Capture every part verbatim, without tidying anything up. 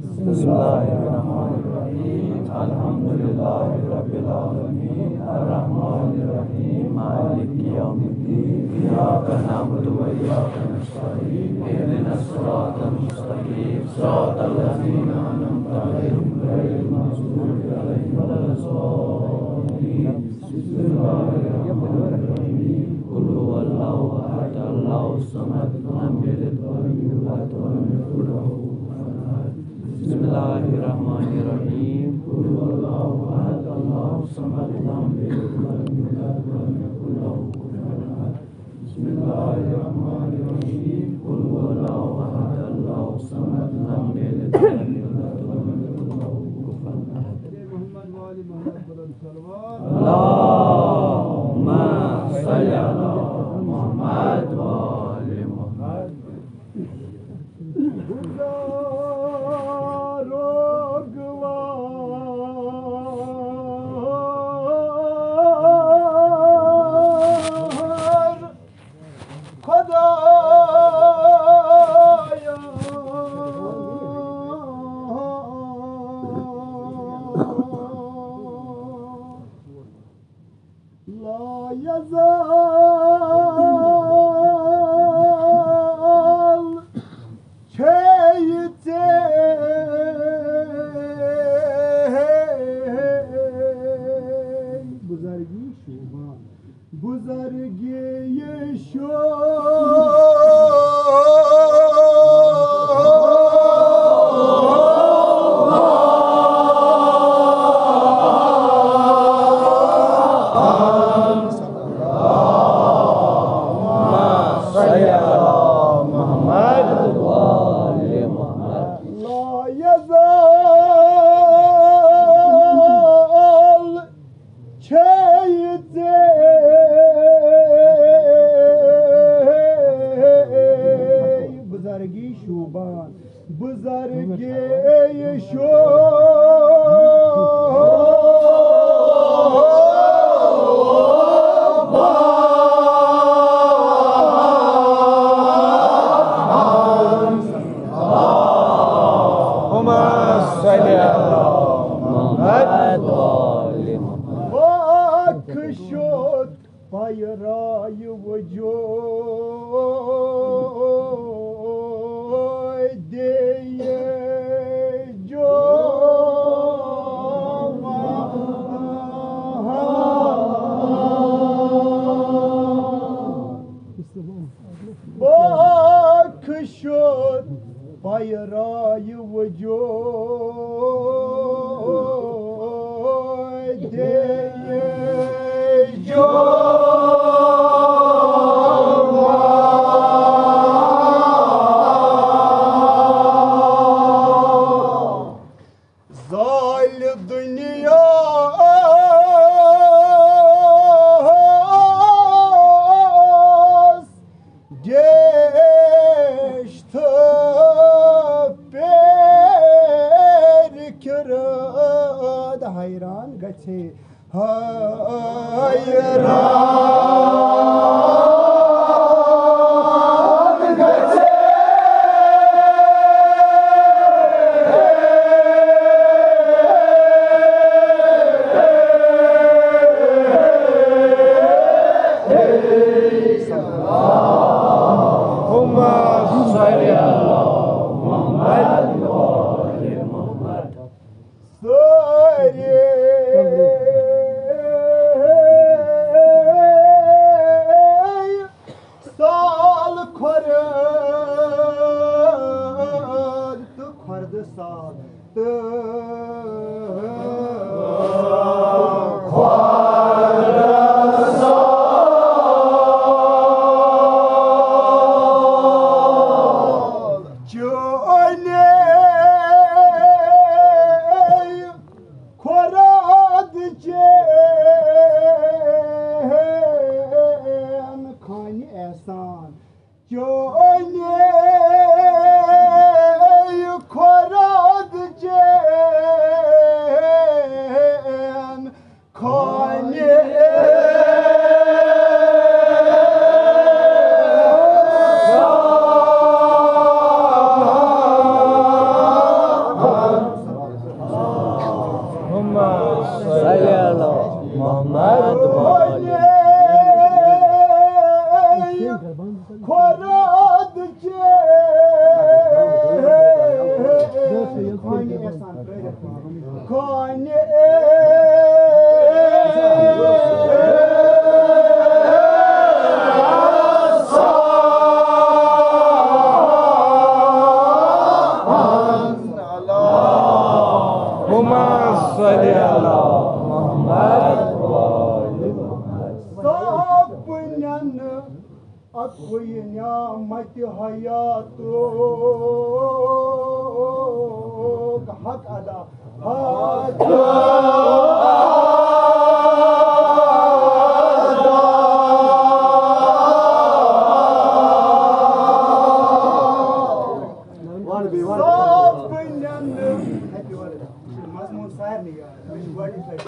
بسم الله الرحمن الرحيم. الحمد لله رب العالمين. الرحمن الرحيم. مالك يوم الدين. إياك نعبد وإياك نستعين. اهدنا الصراط المستقيم. صراط الذين أنعمت عليهم غير المغضوب عليهم ولا الضالين. بسم الله الرحمن الرحيم. قل هو الله أحد، الله الصمد، لم يلد ولم يولد ولم يكن له كفوا أحد. بسم الله الرحمن الرحيم. قل هو الله أحد، الله الصمد، لم يلد ولم يولد ولم يكن له كفوا أحد. بسم الله الرحمن الرحيم. قل هو الله أحد، الله الصمد، لم يلد ولم يولد ولم يكن له كفوا أحد. اللهم صل على محمد وآل محمد. لا يزال چھے ژے بزرگی شوبان، بزرگی شوبان۔ لا يزال چھے ژے بزرگی شوبان، بزرگی شوبان۔ اللهم صل على محمد۔ پاک شد پیرایہِ وجود دے جو۔ پاک شد پیرایہِ وجود دے جو۔ زالہِ دُنیاہَس گیش تہٕ پیرِ کِرد۔ حیران گژھے حیران گژھے۔ اللهم صل على محمد وآل محمد۔ سٲری سال کھۄرد تہٕ کھۄردٕ سال تہٕ کھۄردٕ سال۔ چٲنۍ کھۄراد چین خانہِ احسان، چٲنۍ کھۄراد چین خانہِ اللهم صل على محمد وآل محمد۔ صاحب نعمت اکوئی نعمت حیاتُک حق ادا۔ حق ادا۔ وَن بیٚیہِ، وَن۔ صاف بنیان۔ مضموٗن سارنٕے یاد۔ مےٚ چھُ گۄڈٕنِچ لَٹہِ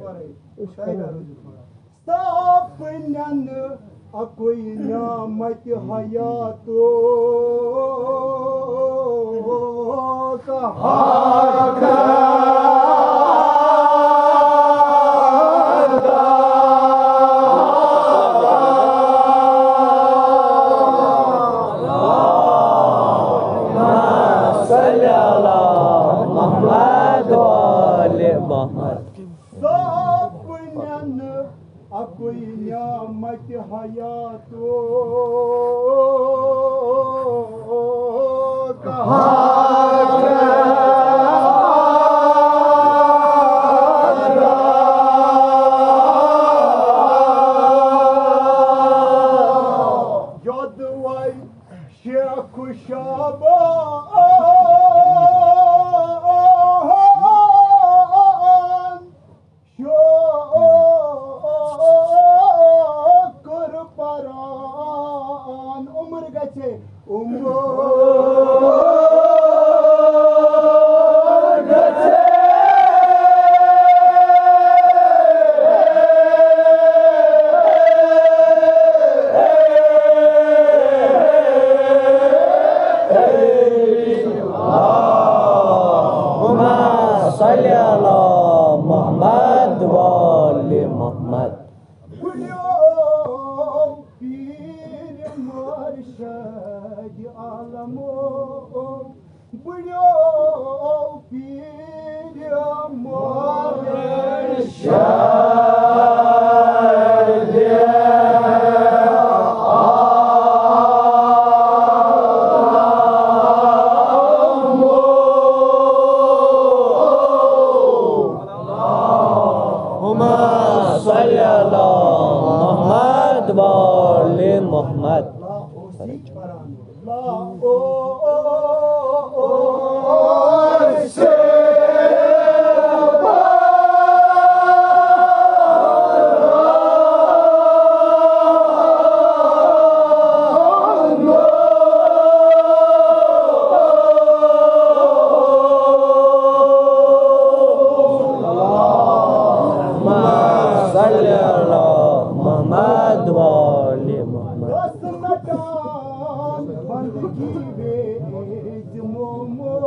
پَرُن۔ شاعرہ روٗزِو تھوڑا۔ صاف نعمت اکوئی نعمت حیاتُک حق ادا۔ اللهم صل على محمد وآل محمد۔ صاف نعمت اکوئی نعمت حیاتُک حق ادا۔ یوٚدوَے شیخ شعبان شُکُر پران عمر گژھِ عمر گژھِ۔ اللهم صل على محمد وآل محمد۔ بڑیو پیر مرشد عالمو، بڑیو پیر مرشد عالمو۔ اللهم صل على محمد وآل محمد۔ لا او او اللهم صل على محمد وآل محمد۔ دس مٹان بندگی ویز مومو،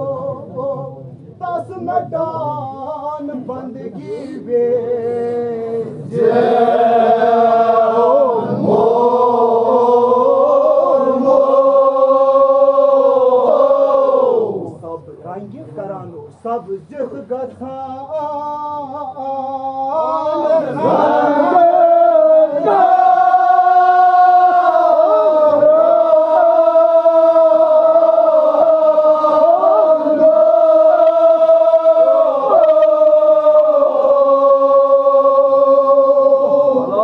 دس مٹان بندگی ویز مومو۔ سب رنگ کرانو۔ سب زِٹھ گژھان۔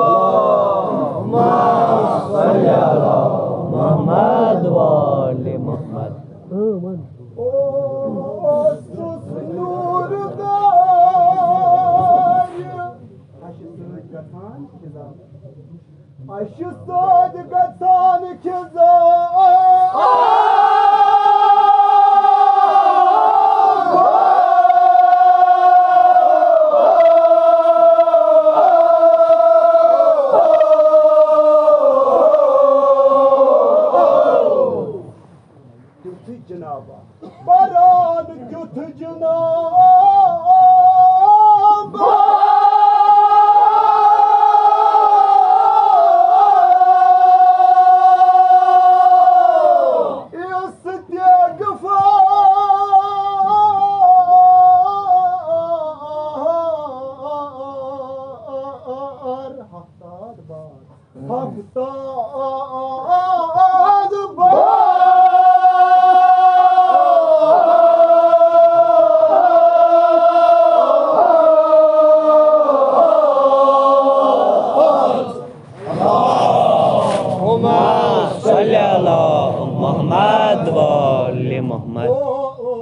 اللهم صل على محمد وآل محمد۔ اوسُس نوٗرٕ دارِ۔ اَسہِ سۭتۍ گژھان خِضا۔ اَسہِ سۭتۍ گژھان خِضا۔ تیُتھُے جنابا، پران کیُتھ جنابا۔ یُس تیگہٕ فاش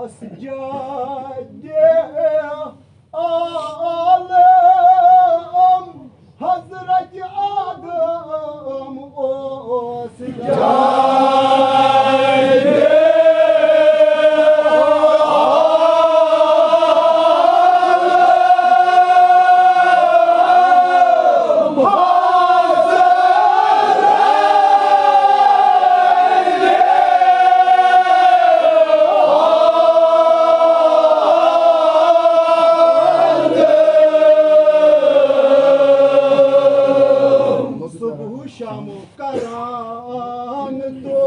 سجادِ عالم حضرت آدم اوس جادِ صبح و شام و کران تو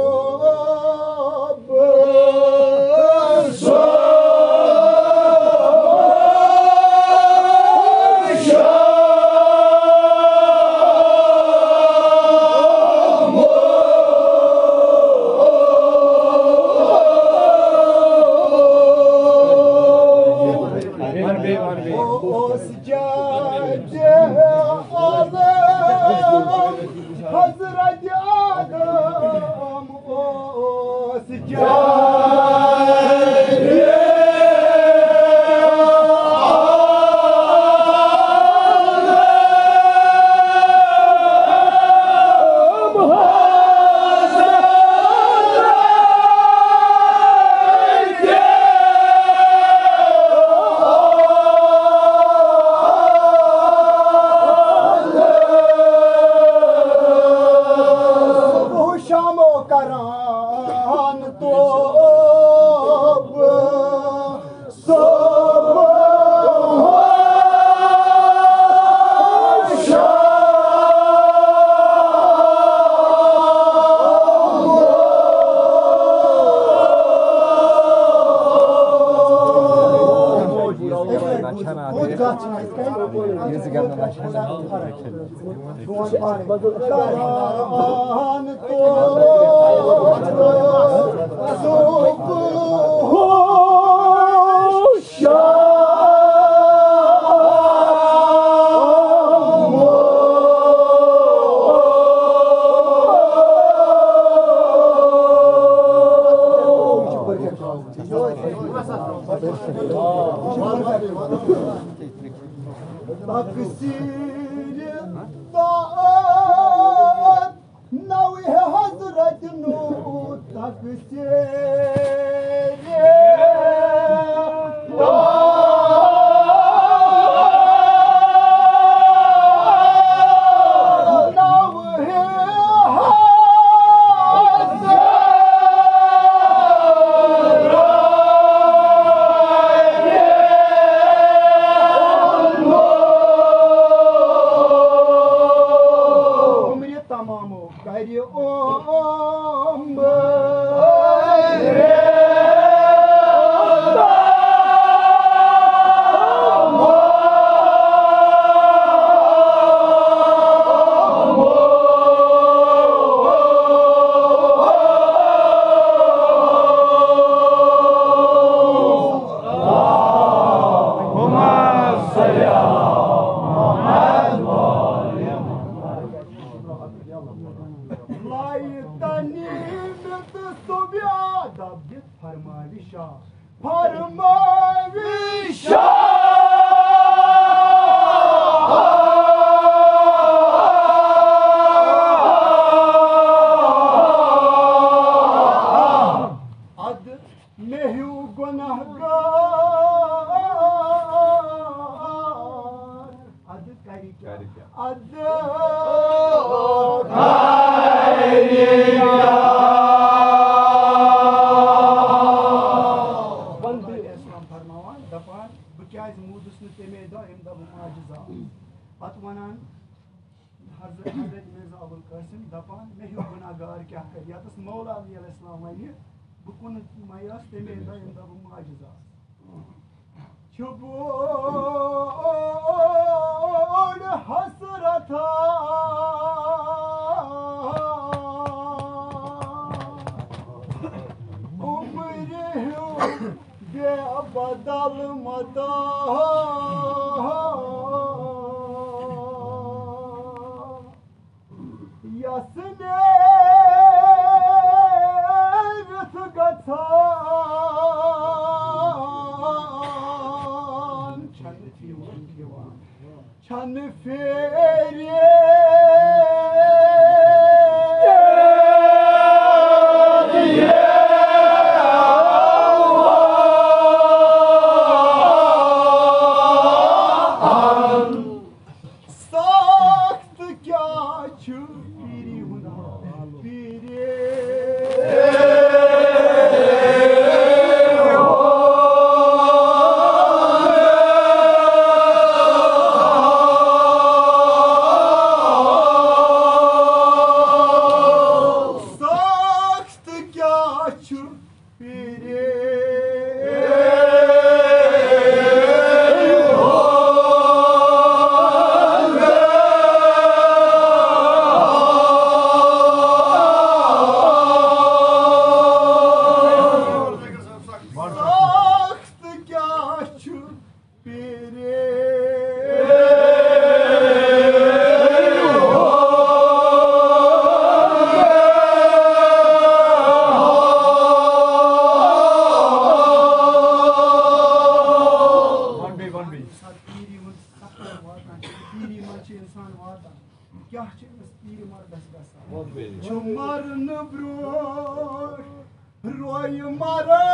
اوس جادِ عالم حضرت آدم اوس جادِ صبح و شام و کران تو صبح و شام۔ تقصیر طاعت نوح حضرت نوح تقصیر طاعت نوح حضرت عمرِ تمامو کرِ عمر۔ لایہِ تنیٖم تہٕ سُہ بیادب دِتھ فرماوِ شاہ، فرماوِ شاہ۔ ادٕ مےٚ ہیوٗ گۄناہ گار۔ ادٕ کرِ کیٛاہ؟ ادٕ کرِ کیٛاہ؟ بندٕ اسلام فرماوان، دپان، بہٕ کیٛازِ موٗدُس نہٕ تَمے دۄہ، ییٚمہِ دۄہ بہٕ ماجہِ زاوُس؟ پتہٕ ونان، حضرت، حضرت مرزا ابوالقاسم دپان، مےٚ ہیوٗ گۄناہ گار کیٛاہ کرِ؟ یتس مولا علی علیہ السلام ونہِ، بہٕ کُنُتھ میاس تَمے دۄہ، ییٚمہِ دۄہ بہٕ ماجہِ زاس۔ چھُ بوٚڑ حسرت عمرِ ہیوٗ بے بدل مداح۔ یس نیرِتھ گژھان چھنہٕ پھیرِ۔ ساخت کیٛاہ چھُ پیٖرِ ہُنٛد پیٖرِ؟ ساخت کیٛاہ چھُ پیٖرِ؟ ساخت کیٛاہ چھُ پیٖرِ؟ پیٖری منٛز چھِ اِنسان واتان۔ کیٛاہ چھِ أمِس پیٖرِ مردَس گژھان؟ چھُ مرنہٕ برٛونٛٹھ رویہِ مران۔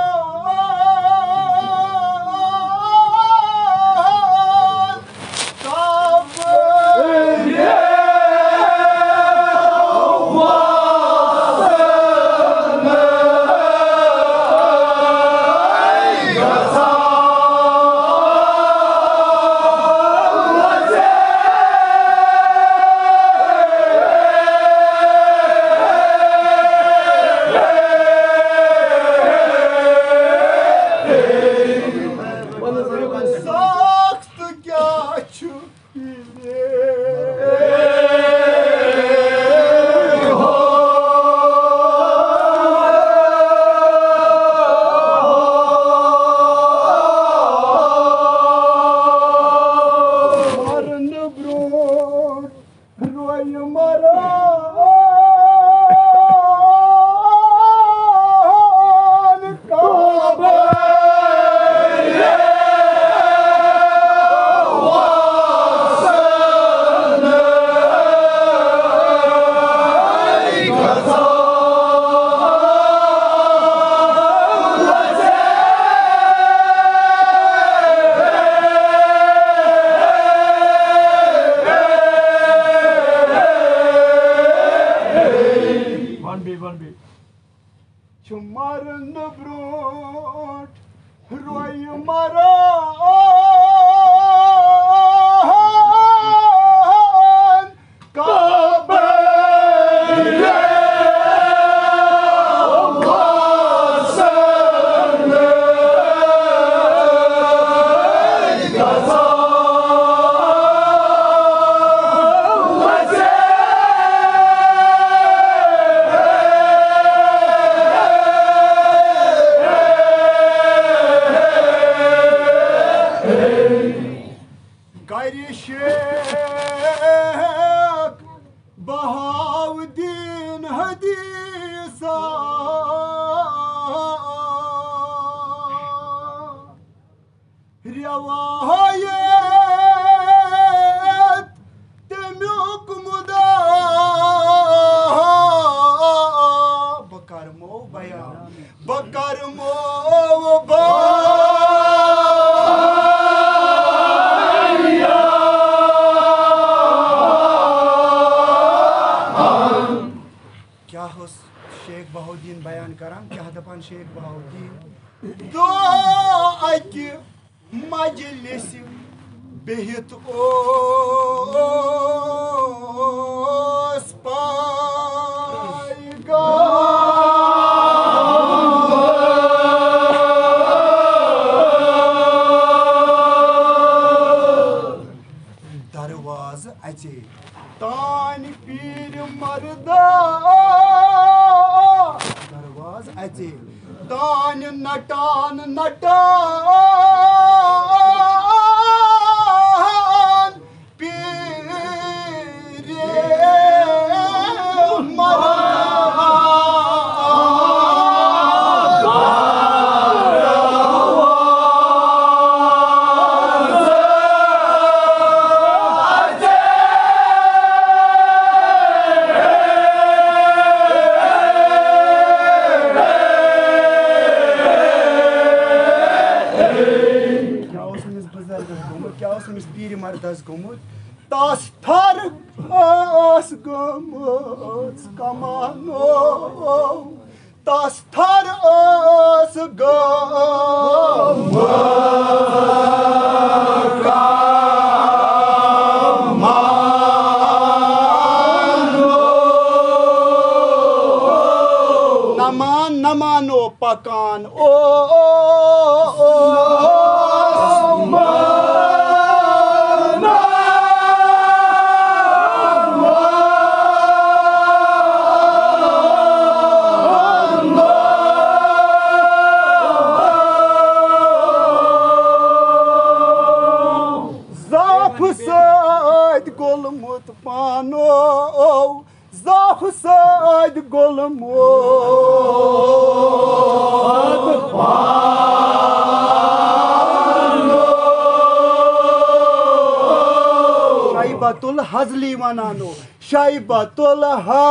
ساخت کیٛاہ چھُ؟ مرنہٕ برٛونٛٹھ رویہِ مران۔ چھُ مرنہٕ برٛونٛٹھ رویہِ مران۔ کعبہٕ کرِ شیخ بہاؤالدین حدیثا روایت تمیُک مدعا۔ بہٕ کرمو بیان، بہٕ کرمو بیان۔ کیٛاہ اوس شیخ بہاؤالدین بیان کران؟ کیٛاہ دپان شیخ بہاؤالدین؟ دۄہ اکہِ مجلسہِ بِہِتھ اوس پیغمبر۔ دروازٕ اژے تانۍ پیٖرِ مردہ۔ دروازٕ اژے تانۍ نٹان نٹان پیٖرِ مردہ۔ گوٚمُت، کیٛاہ اوس أمِس پیٖرِ مردَس گوٚمُت؟ تَس تھَر ٲس گٔمٕژ کمانو، تَس تھَر ٲس گٔمٕژ کمانو۔ نمان نمانو پکان اوس زاپھٕ سۭتۍ گوٚلمُت پانو۔ زاپھٕ سۭتۍ گوٚلمُت پانو۔ شیبۃ الہزلی ونانو، شیبۃ الہزلی۔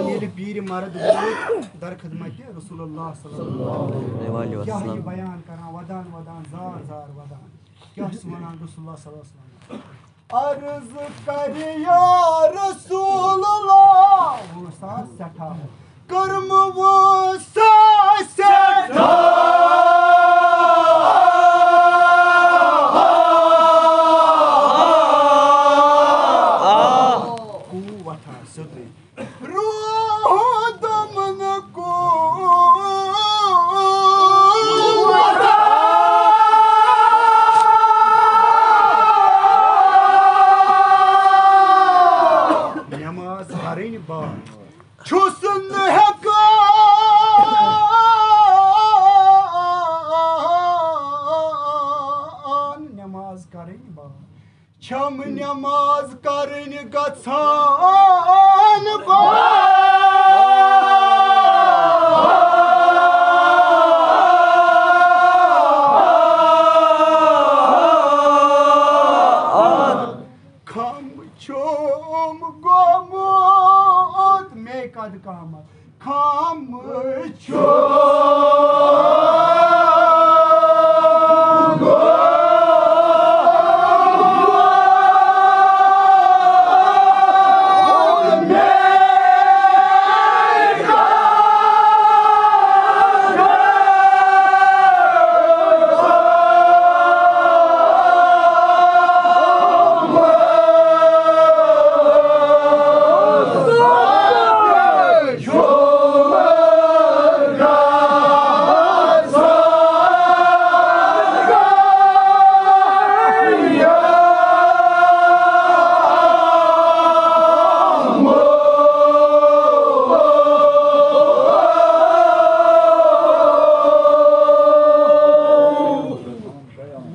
ییٚلہِ پیٖرِ مرد ووت در خدمتِ رسول اللہ صلی اللہ علیہ وسلم۔ کیٛاہ یہِ بیان کران، ودان ودان، زار زار ودان۔ کیٛاہ چھُ ونان رسول اللہ صلی اللہ علیہ وسلم؟ عرض کر یا رسول اللہ۔ وُہ ساس سٮ۪ٹھاہ۔ کٔرمہٕ وُہ ساس سٮ۪ٹھاہ۔ قوت آسہِ سیوٚدُے۔ روح دمن کو نماز پرٕنۍ بند۔ چھُس نہٕ ہٮ۪کان نماز کرٕنۍ بند۔ چھم نماز کرٕنۍ گژھان بند۔ کم چھُم گوٚمُت مےٚ قد قامت۔ کم چھُم گوٚمُت مےٚ قد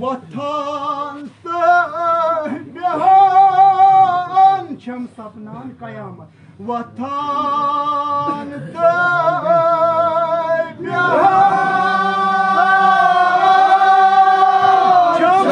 وۄتھان تہٕ بیٚہان چھَم سپنان قیامت۔ وۄتھان تہٕ بیٚہان چھَم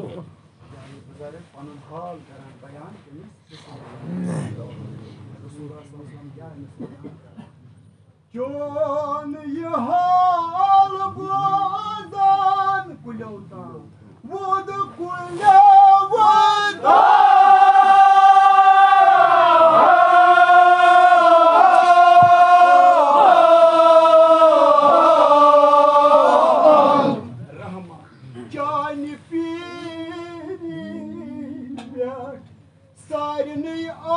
بُزرگ پنُن حال کران بیان کٔمِس؟ رسول اللہ صلی اللہ علیہ وسلم کیٛاہ أمِس بیان کران؟ چون یہِ حال بوزان کُلیو تام ووٚد کُلیو تام۔ رحمان چانہِ پیٖری پٮ۪ٹھ سارنٕے آ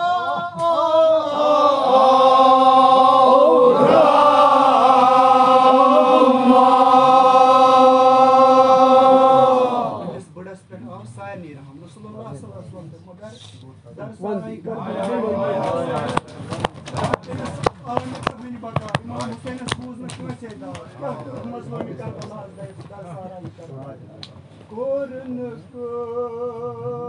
أمِس بٕڑَس پٮ۪ٹھ آو سارنٕے رحم۔ رسول اللہ صلی اللہ علیہ وسلم دوٚپ، مگر درسانٕے کٔر۔ آمد وٕنہِ بکار۔ امام حسینس بوٗز نہٕ کٲنٛسے دعوت۔ کیٛاہ کوٚر مظلومِ کربلاہس دَرسانٕے کربلا؟ کوٚر نہٕ کٲنٛسہِ۔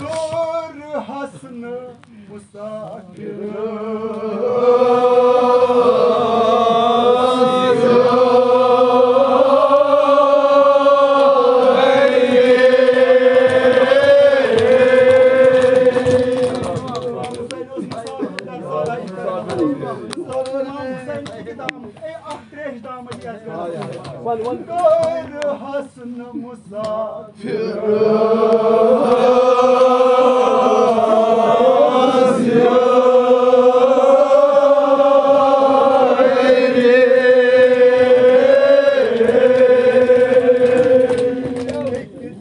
کوٚر حسنہٕ مسافر۔ اے، اکھ تریش دامٕے یتھ۔ وَن، وَن۔ کوٚر حسن مسافر۔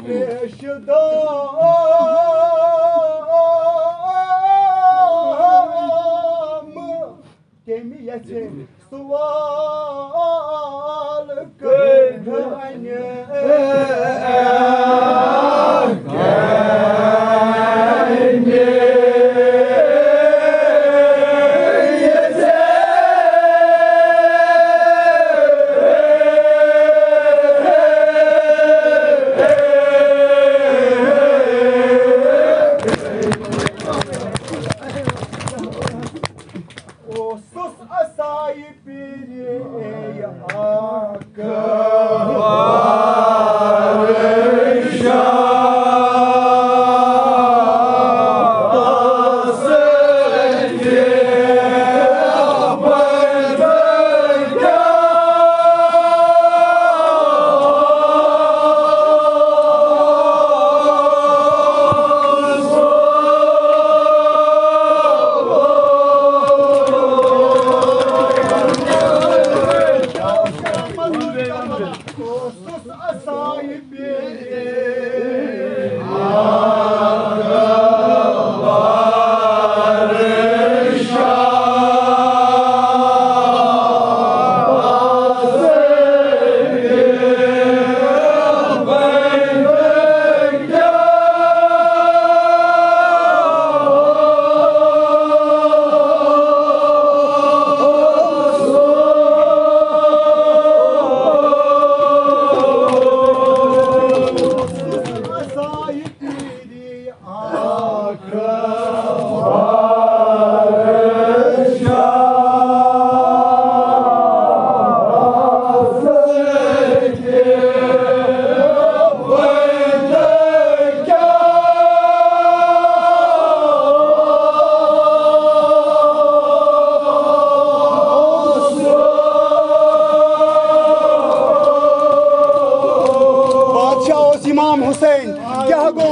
تریش دام۔ تٔمۍ یژھِ سوال کٔرِتھ اَنہِ۔ اوسُس اسایہِ پیٖرِ اکھ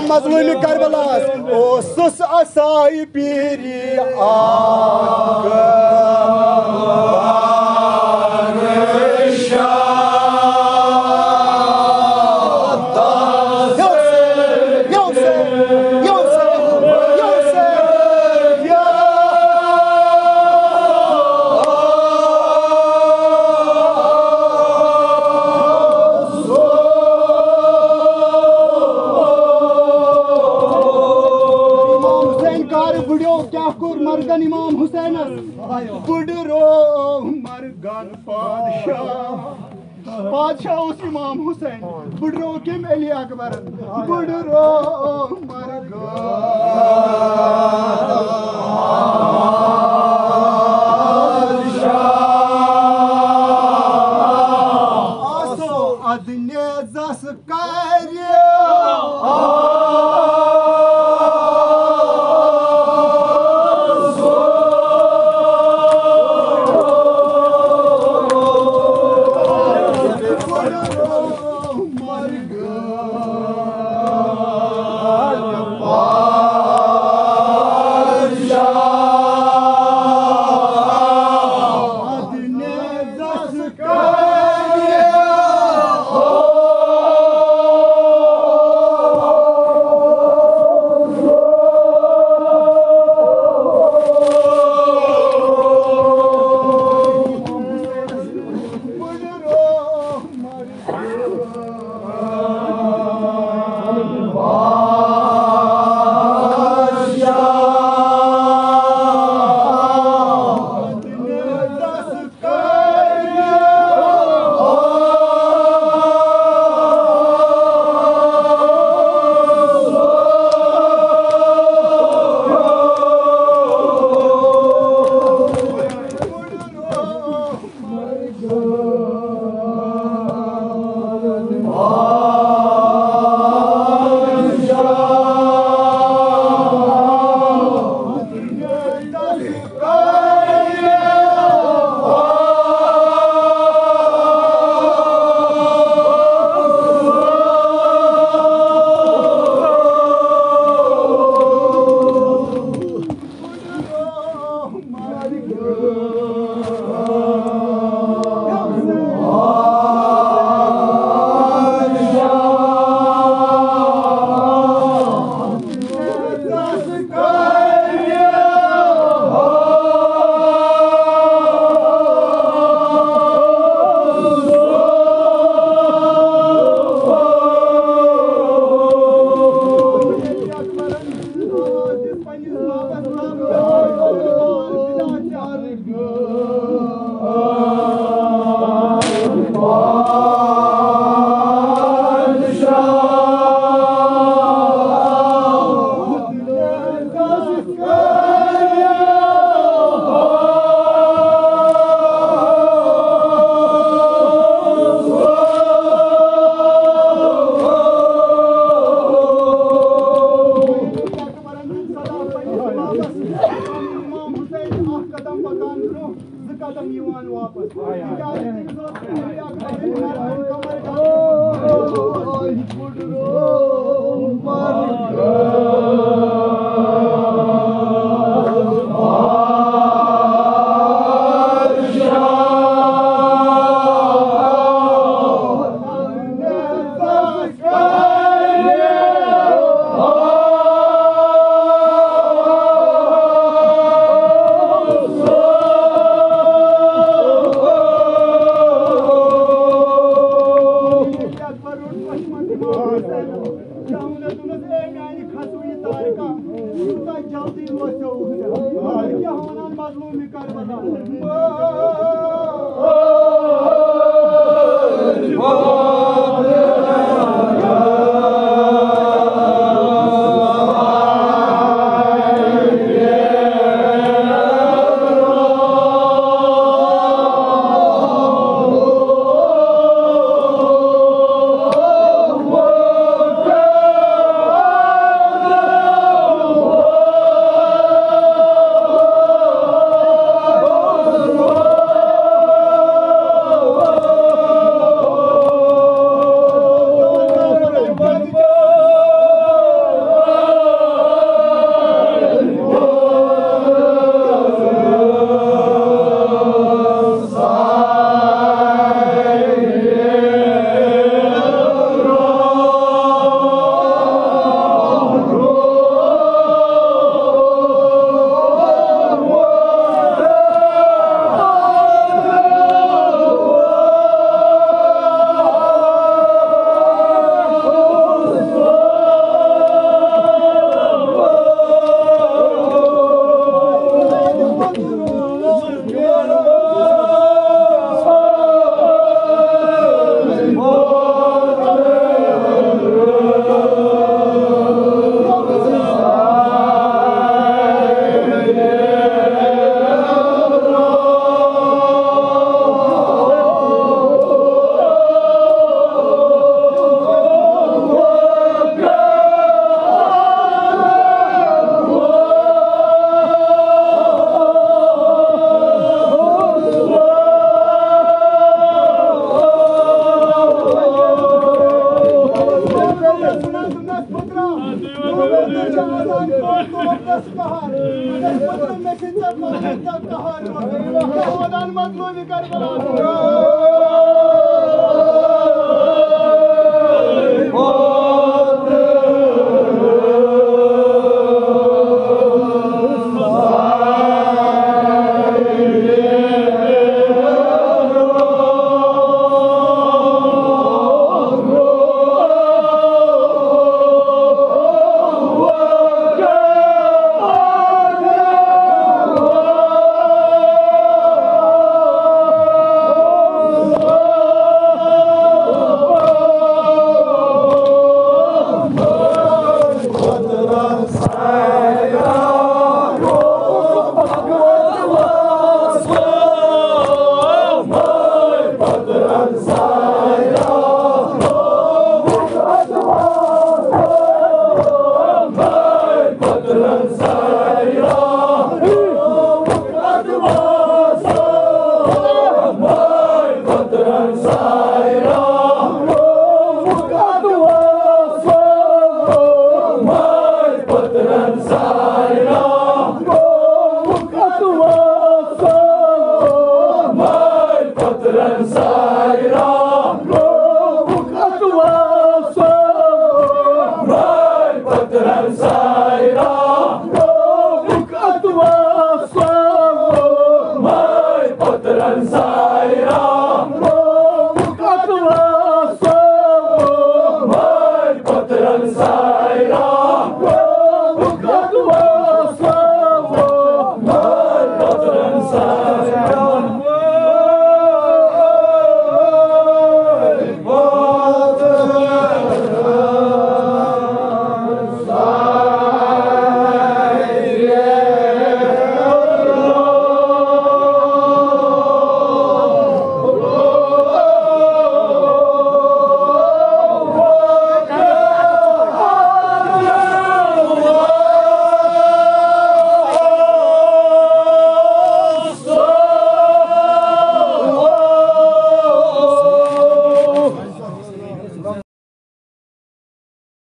مظلوم کربلاہس اوسُس اسائی پیری آقا۔ امام حسین کار بڑیو کیا کور مرگن امام حسینس؟ بڑرو مرگن پادشاہ۔ پادشاہ اوس امام حسین، بڑرو کٔمۍ؟ علی اکبرن۔ بڑرو مرگن۔ آسو ادنیزس کریو۔ امام حسین اکھ قدم پکان برونٛہہ، زٕ قدم یِوان واپس۔ تِکیٛازِ تٔمِس اوس پہلے اکھ کمر اکبر روٚٹ پشمن دِماغ حسینَن۔ شاہ محمد دوٚپنَس، "اے میٛانہِ کھسوٕنہِ طارقہ، یوٗتاہ جلدی روزِ ژےٚ عہدٕ؟" مگر کیٛاہ وَنان مظلوم کربلا؟ قہر۔ مگر قدرت مےٚ چھُنہٕ ژےٚ مانان تہٕ قہر۔ مظلوم کربلا۔